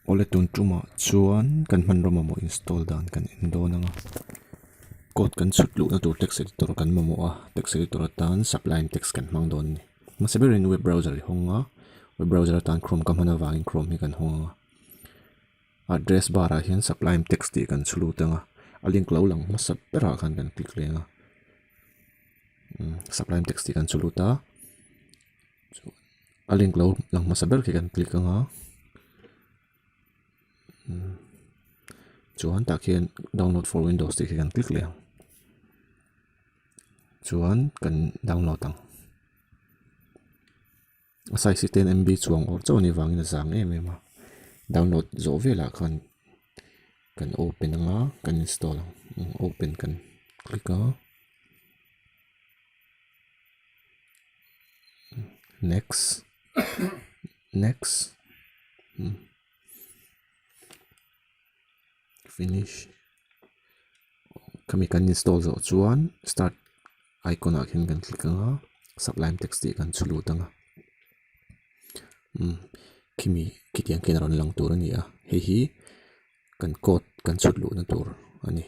Awle tun tumah chuan kan hmanraw mamawh install dan kan en dawn ang a, code kan chhut luhna tur text editor kan mamawh a, text editor atan sublime text kan hmang dawn a ni. Hmasa berin web browser i hawng a, web browser atan chrome ka hman avangin chrome hi kan hawng ang a, address bar ah hian sublime text tih kan chhu lut ang a, a link lo lang hmasa berah khan kan click leng a, sublime text tih kan chhu lut a. A link lo lang hmasa ber khi kan click anga chuan tah khian download for windows tih khi kan click leh ang chuan kan download ang a size hi ten M_B chuang awr chauh a nih vangin a zang em em a download zawh velah khan kan open anga kan install ang open kan click a. Next next finish khami kan install zawh chuan start icon ah khian kan click ang a sublime text tih kan chhu lut ang a umm khimi khitiang khian a rawn lang tur a ni a hei hi kan code kan chhut luhna tur a ni.